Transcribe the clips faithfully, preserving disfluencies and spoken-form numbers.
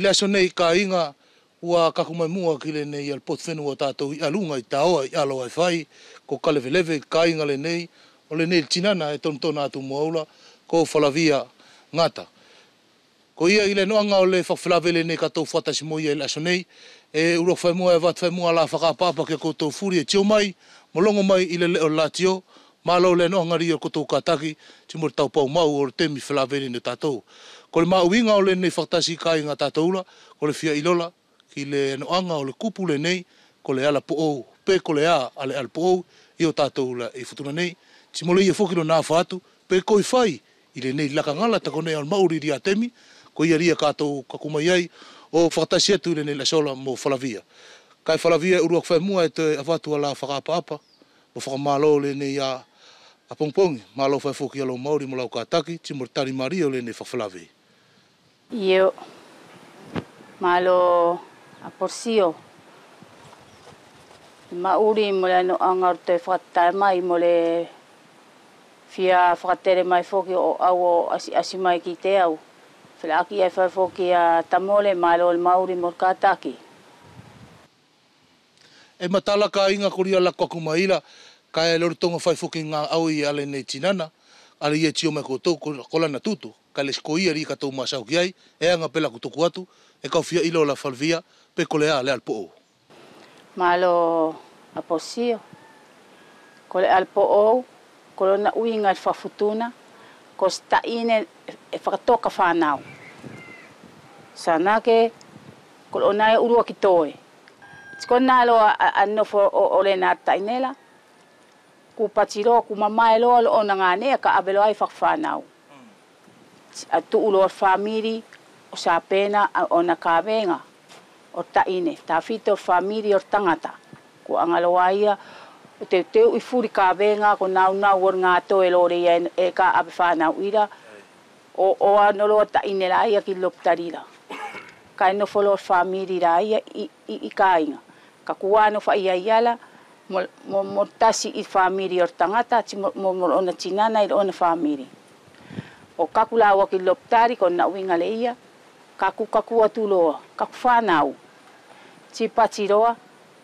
Le aso nei kāiga, ua kaku mai muʻa ki lenei ʻalu potu fenua o tatou ʻi ʻaluga ʻi Taoa ʻi ʻAlo Aifai, ko Kaleveleve kāiga lenei, ʻo lenei le tinana e tonatona atu mo aula, ko Falavia Gata. Ko ia ʻi le noʻaga ʻo le fakafelavei lenei ka tou fakatasi mo ia ʻi le aso nei, e ʻuluaki fai muʻa e avatu fai muʻa a la fakaʻapaʻapa ki a koutou fuli e tio mai, mo logo mai ʻi le leʻo latio, Mālō le noʻaga ri ʻo koutou kātaki, ti mo le taupau maʻu ʻo le temi felavei lenei o tatou. Ko le maʻuiga ʻo lenei fakatasi kāiga a tatou ula, ko le fia iloa ki le noʻaga ʻo le kupu lenei, ko le Alapoʻou, pe ko le ā a le Alapoʻou, ʻi o tatou ula ʻi Futuna nei, ti mo le ia foki lona afa atu, pe koi fai, ʻi lenei laka gala takonei ʻo le maʻuli ri a temi, ko ia ri a ka tou kaku mai ai, ʻo fakatasi atu ʻi lenei le aso la mo Falavia. Kae Falavia e ʻuluaki fai muʻa e toe avatu a la fakaʻapaʻapa, mo fakamālō lenei a, a pogipogi, mālō fai foki a lou maʻuli mo lau kātaki, ti mo le tali mālie ʻo lenei fakafelavei. Io, mālō Apolisio, maʻuli mo le noʻaga ʻo le toe fakatatala mai mo le fia fakatele mai foki ʻo au ʻo asiasi mai kiate au. Felaʻaki ai fai foki a Tamole, mālō le maʻuli mo le kātaki. E matala kāiga ko ri a laku aku mai ila, kae lolotoga fai foki gaʻau ia a lenei tinana, a le ia tio mai koutou ko, ko lana tutu, kae lesi ko ia ri ka tou masau ki ai, e aga pe laku tuku atu, e kau fia iloa la Falavia, pe ko le ā le Alapoʻou. Mālō Apolisio, ko le Alapoʻou, ko lona uiga le fakafutuna, ko se taʻine e fakatoka fānau. Sa nake, ko lona e ʻuluaki toe. Ti ko na loa a, a nofo ʻo, ʻo lena taʻine la. Ku pati loa, ku mamae loa loʻona gane ka ʻave loa ai fakafānau. Ti a tuʻu loa le famili ʻo sapena a, ʻona kavega ʻo taʻine, tafito le famili ʻo le tagata. Ku aga loa ia ʻo teuteu ʻi fuli kavega ko naunau ʻo le gatoe loa le ia e, e ka ʻave fānau ila. ʻO, ʻo ano loa taʻine la ia ki lopitali la. Kae nofo loa le famili la ia ʻi, ʻi, ʻi kāiga. Ka ku ano fai ai ala, mo, mo, mo tasi ʻi famili ʻo le tagata, ti mo, mo, mo lona tinana ʻi lona famili. ʻO kaku la ua ki lopitali, ko na uiga le ia, kaku, kaku atu loa, kaku fānau. Ti pati loa,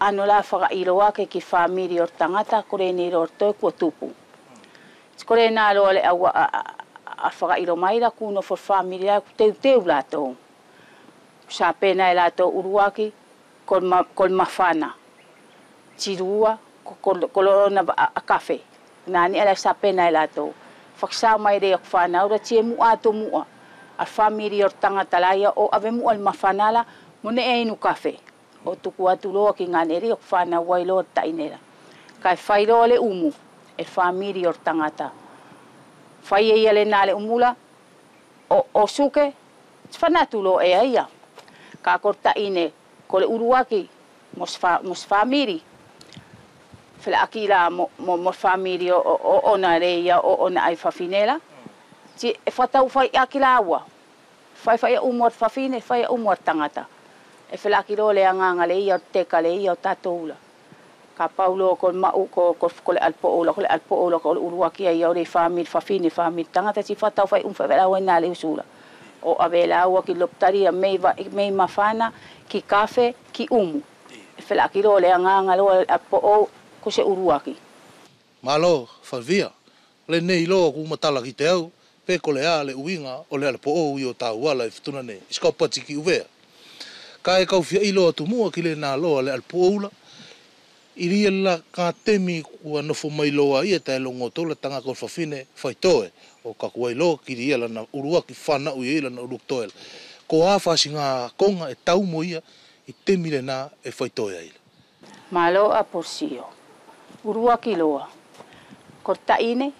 ano la fakaʻilo ake ki famili ʻo le tagata, ko lenei loa le toe kua tupu. Ti ko lena loa le au a, a, a, a fakaʻilo mai la ku nofo le famili la ku teuteu latou. Sapena e latou ʻuluaki, ko le ma, ko le mafana. Ti lua, ko, ko, ko lona a, a kafe. Na ni ala sapena e latou. Fakasao mai le ia ko fānau la ti e muʻa atu muʻa. A le famili ʻo le tagata la ia ʻo ʻave muʻa le mafana la, mo ne e inu kafe. ʻO tuku atu loa ki gane ri ʻo fānau ai loa taʻine la. Kae fai loa le umu, e famili ʻo le tagata. Fai e ia lena le umu la, ʻo, ʻo suke, ti fanatu loa e ia. Ka ko le taʻine, ko le ʻuluaki, mo se fa, mo se famili. Felaʻaki la mo, mo, mo le famili ʻo, ʻo, ʻo, ʻona le ia, ʻo, ʻona ai fafine la. Ti e fakataufai ake la ua. Fai, fai a umu a le fafine, fai a umu a le tagata. E felaʻaki loa le agaga le ia, ʻo teka le ia, ʻo tatou la. Kapau loa ko le maʻu, ko, ko, ko le Alapoʻou la, ko le Alapoʻou la, ko le ʻuluaki a ia ʻo le famili fafine, famili tagata, ti fakataufai umu fai la ua na le usu la. ʻO ʻave la ua ki lopitali a mei va, mei mafana, ki kafe, ki umu. E felaʻaki loa le agaga loa le Alapoʻou, ko se ʻuluaki. Mālō, Falavia. Lenei loa ku matala kiate au, pe ko le ā le uiga ʻo le Alapoʻou ʻi o taua la ʻi Futuna nei, ʻi Sikaupati ki ʻUvea. Kae kau fia ʻilo atu muʻa ki lena loa le Alapoʻou la, ʻi lia la ka temi kua nofo mai loa ia tae logo tolu a tagata ko le fafine faitoe, ʻo kaku ai loa ki lia lana ʻuluaki fānau ia lana ʻuluaki toe la. Ko ā fasiga koga e tau mo ia, ʻi temi lena e faitoe ai la. Mālō Apolisio. ʻUluaki loa. Ko le taʻine,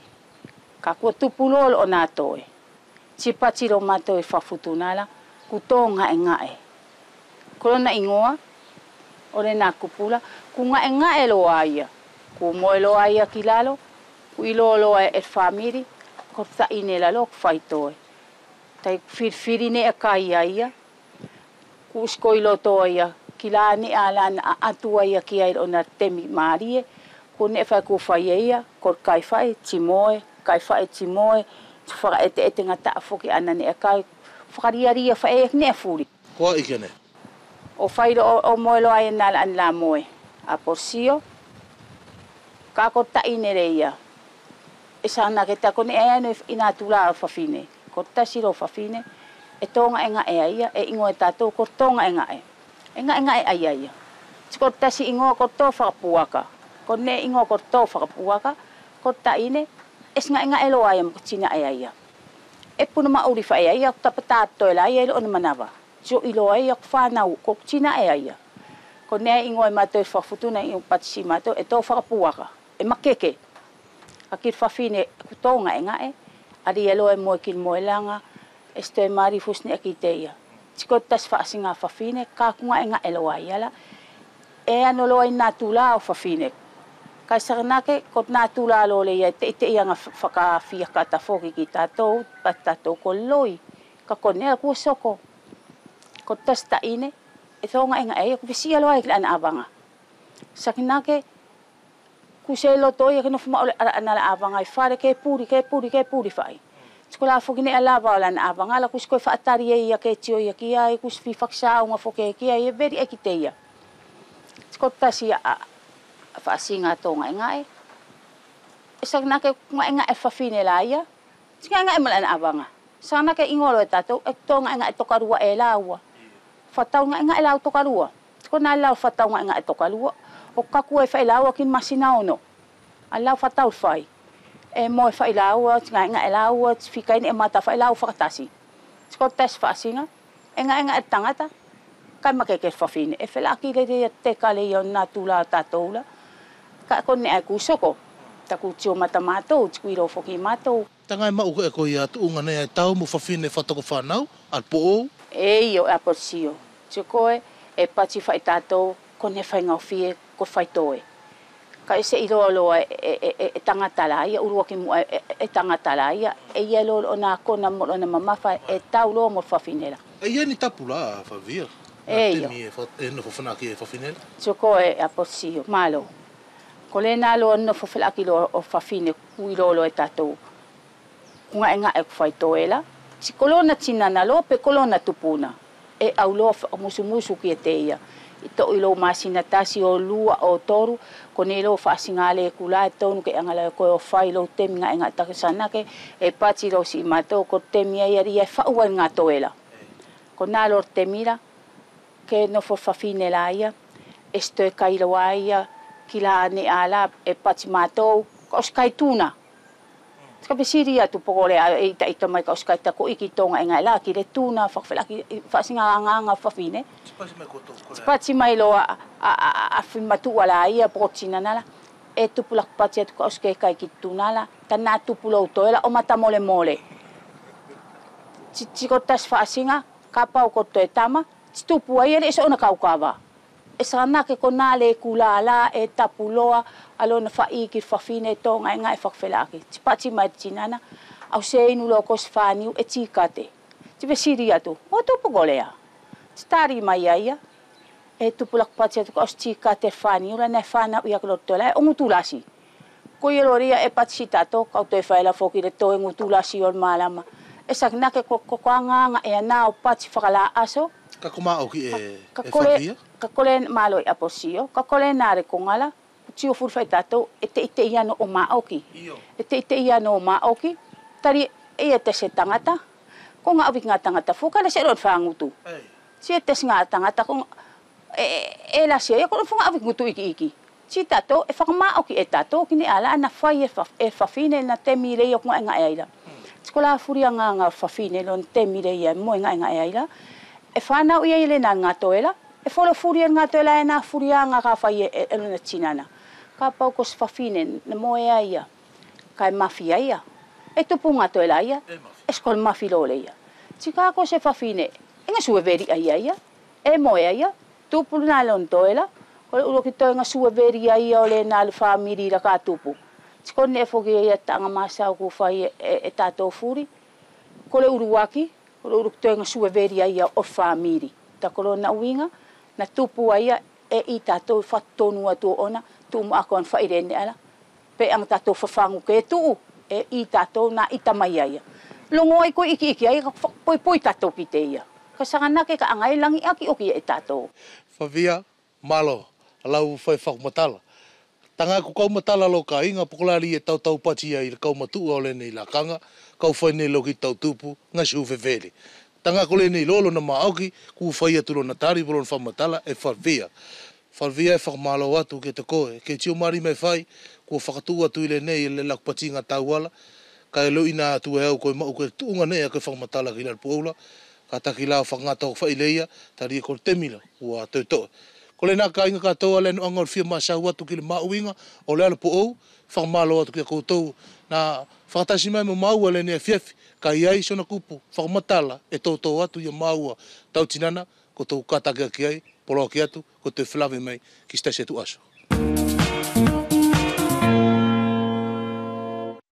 ka kua tupu loa loʻona toe. Ti pati loa matou ʻi fakafutuna la, ku to gaʻegaʻe. Ko lona igoa, ʻo lena kupu la, ku gaʻegaʻe loa ia. Ku moe loa ia ki lalo, ku ʻilo loa e le famili, ko le taʻine la loa ku faitoe. Tai filifili ne e kai ia ia, Ku usi ko i loto ia, ki la ne a la na a atu ia ki ai loʻona temi malie, ko ne fai ku fai ia, ko kai fai ti moe, kai fai ti moe, ti fakaʻeteʻete gataʻa foki ana ne a kai, fakalialia fai ne a fuli. Ko a ʻi kene. ʻO fai loa ʻo, ʻo moe loa ia na la ʻana la moe. Aposio. Ka ko taʻine lea ia. E sa na ke ta kone e ano i natula ʻo fafine. Ko tasi loa fafine. E togaʻegaʻe a ia, e igoa e tatou, ko togaʻegaʻe. E gaʻegaʻe a ia ia. Ti ko tasi igoa ko to fakapuaka. Ko ne igoa ko to fakapuaka. Ko taʻine. E si gaʻegaʻe loa ia mo ko tinaʻe a ia. E puna maʻuli faʻe a ia, ko tapata to e la ia i loʻona manava. Ti ʻo iloa ia ko fanau, ko tinaʻe a ia. Ko ne igoa e matou e fakafutuna i ʻu patisi matou, e to fakapuaka. E makeke. Ka ki fafine ko togaʻegaʻe. A lia loa e moe ki moe laga. E si toe mari fusi ne a ki te ia. Ti ko tasi faʻasiga fafine, ka ko gaʻegaʻe loa ia la. E ano loa i natula ʻo fafine. Ka e sakanake, ko natula loa lea ia, te, te ia ga fa-, fakafiakata foki ki tatou, pati tatou ko loi. Ka ko ne a kua soko. Ko tasi taʻine, e togaʻegaʻe ia, ko vesiʻi loa ia ki la ʻana avaga. Sakanake, ku se loto ia ke nofo maʻuli ʻana la avaga i fale ke puli, ke puli, ke puli faʻi. Ti ko la foki ne a lava ʻo la ʻana avaga, la ku si ko e faʻatali ia ke tio ia ki ai, ku si fifakasauga foki ki ai, e veli e ki te ia. Ti ko tasi a, a, faʻasiga togaʻegaʻe. E sakanake gaʻegaʻe fafine la ia, ti gaʻegaʻe mo la ʻana avaga. Sakanake igoa loa e tatou, e togaʻegaʻe tokalua e laua. Fatau gaʻegaʻe lau tokalua. Ti ko na lau fatau gaʻegaʻe tokalua. ʻO kaku e fai laua ki masina ono. A lau fatau fai. E moe fai laua, ti gaʻegaʻe laua, ti fika ine e mata fai lau fakatasi. Ti ko tasi faʻasiga, e gaʻegaʻe tagata, ka e makeke fafine. E felaki lea ia te kale ia ʻo natula tatou la. Ka ko ne a ku soko. Taku tio mata matou, ti ku ilo foki matou. Taga e maʻu ko e ko ia tuʻuga nei e tau mo fafine fakatoka fanau, a poʻou. E io, e Aposio. Ti ko e, e pati fai tatou, ko ne fai gaufie, ko fai toe. Ka e se iloa loa e, e, e, e tagata la ia, uluaki muʻa e, e, e tagata la ia, e ia loa loʻona kona mo loʻona mamafa, e tau loa mo fafine la. E ia ni tapu la, Favia. E io. Temi e fa-, e nofo fanaki e fafine la. Ti ko e Aposio, malo. Ko lena loa nofo felaki loa ʻo fafine, ku iloa loa e tatou. Ko gaʻegaʻe ko fai toe la, ti ko lona tinana loa pe ko lona tupuna. E au loa fakamusumusu kiate ia. I toʻo i lou masina tasi ʻo lua ʻo tolu, ko nei lou faʻasiga le kula e tonu ke aga la koe ʻo fai lou temi gaʻegaʻe takasanake, e pati lou siʻi matou, ko temi ai a lia e faʻu ai ga toe la. Ko na lou temi la, ke nofo fafine la ia, e si toe kai loa ia, ki la ne a la, e pati matou, ka ʻosi kai tuna. Ti ka fesili atu poko lea e itaita mai ka ʻosi kai taku iki togaʻegaʻe la ki le tuna, fakafelaki, faʻasiga agaga fafine. Ti pati mai loa a, a, a, a fimatuʻa la ia poko tinana la. E tupu laku pati atu ka ʻosi ke kai ki tuna la. Ta na tupu lou toe la ʻo matamolemole. Ti, ti ko tasi faʻasiga, kapau ko toe tama, ti tupu ai e le ʻe soʻona kaukava. E sakanake ko na le kula la e tapu loa a lona faʻi ki fafine togaʻegaʻe fakafelaki. Ti pati mai tinana, au se inu loa ko si faniu e tikate. Ti fesili atu, ʻo tupu ko lea. Ti tali mai a ia, e tupu laku pati atu ka ʻosi tikate faniu la ne fanau ia ki loto la e ʻo gutu lasi. Ko ia loa lia e pati si tatou, kau toe fai la foki le toe gutu lasi ʻo le malama. E sakanake ko, ko, ko agaga e ana ʻo pati fakalaʻaso. Ka ko maʻoki e, ka, ka e kole, Favia? Ka kole malo e Aposio, ka kole na le koga la, ko tio fuli fai tatou, e teitei ano ʻo maʻoki. Io. E teitei ano ʻo maʻoki, tali e ia tese tagata, ko gaʻu viki ga tagata fuka le se loa fagutu. Ei. Ti e tesi ga tagata ko, e, e, e lasi ia ko fuga avi gutu ikiiki. Ti tatou, e fakamaʻoki e tatou, ki ne ala, ana fai e fa-, e fafine, na temi lea ia ko gaʻegaʻe ai la. Ti ko la fuli agaga fafine, lona temi lea ia, moe gaʻegaʻe ai la. E fanau ia i le na gatoela, e folo fuli e gatoela, e na fuli aga ka fai e, e, e lona tinana. Kapau ko si fafine, na moe ai ia. Ka e mafi ai ia. E tupu gatoela ia. E mafi. E si ko le mafi loa lea ia. Ti ka ko si fafine, e gasue veli ai ia. E moe ai ia, tupu na lona toela, ko le uluaki toe gasue veli ai ia ʻo le na le famili la ka tupu. Ti ko ne foki ia taga masau ku fai e, e, e tatou fuli. Ko le uluaki, ko le uluaki toe gasue veli ai ia ʻo famili. Ta ko lona uiga, na tupu ai ia e i tatou fatonu atu ʻona, tuʻu maʻa ko ana faʻi le ne ala. Pe aga tatou fafagu ke tuʻu, e i tatou na ita mai ai ia. Logo ai ko ikiiki ai, ka fa-, poipoi tatou ki te ia. Ka saganake ka agai lagi aki oki ia e tatou. Favia, malo, a lau fai fakamatala. Taga ko kau matala lo kaiga po ko lali e tautaupati ia i le kau matuʻa o lenei lakaga, kau fai nei lo ki tautupu, gasi hu fefeli. Taga ko lenei lolo na maoki, ku fai atu lona tali po lona fakamatala e Favia. Favia e fakamalo atu ke te koe, ke tio mari mai fai, kua fakatuʻu atu i lenei e le lakupatiga tauala, ka e loina atu e au koe maʻu ke tuʻuga nei a ke fakamatala ki le Alepoʻoula, ka taki la o fakagata o fai leia, tali e ko le temila, ua toetoe. Ko lena kaiga katoa le anoʻaga o le fia masau atu ki le maʻuiga, o le Alepoʻou, fakamalo atu ki a koutou, na fakatasi mai mo maua lenei afiafi, ka i ai sona kupu, fakamatala, e toto atu ia maua, tautinana, ko tou katakiaki ai, poloaki atu, ko te felave mai, ki se tasi atu aso.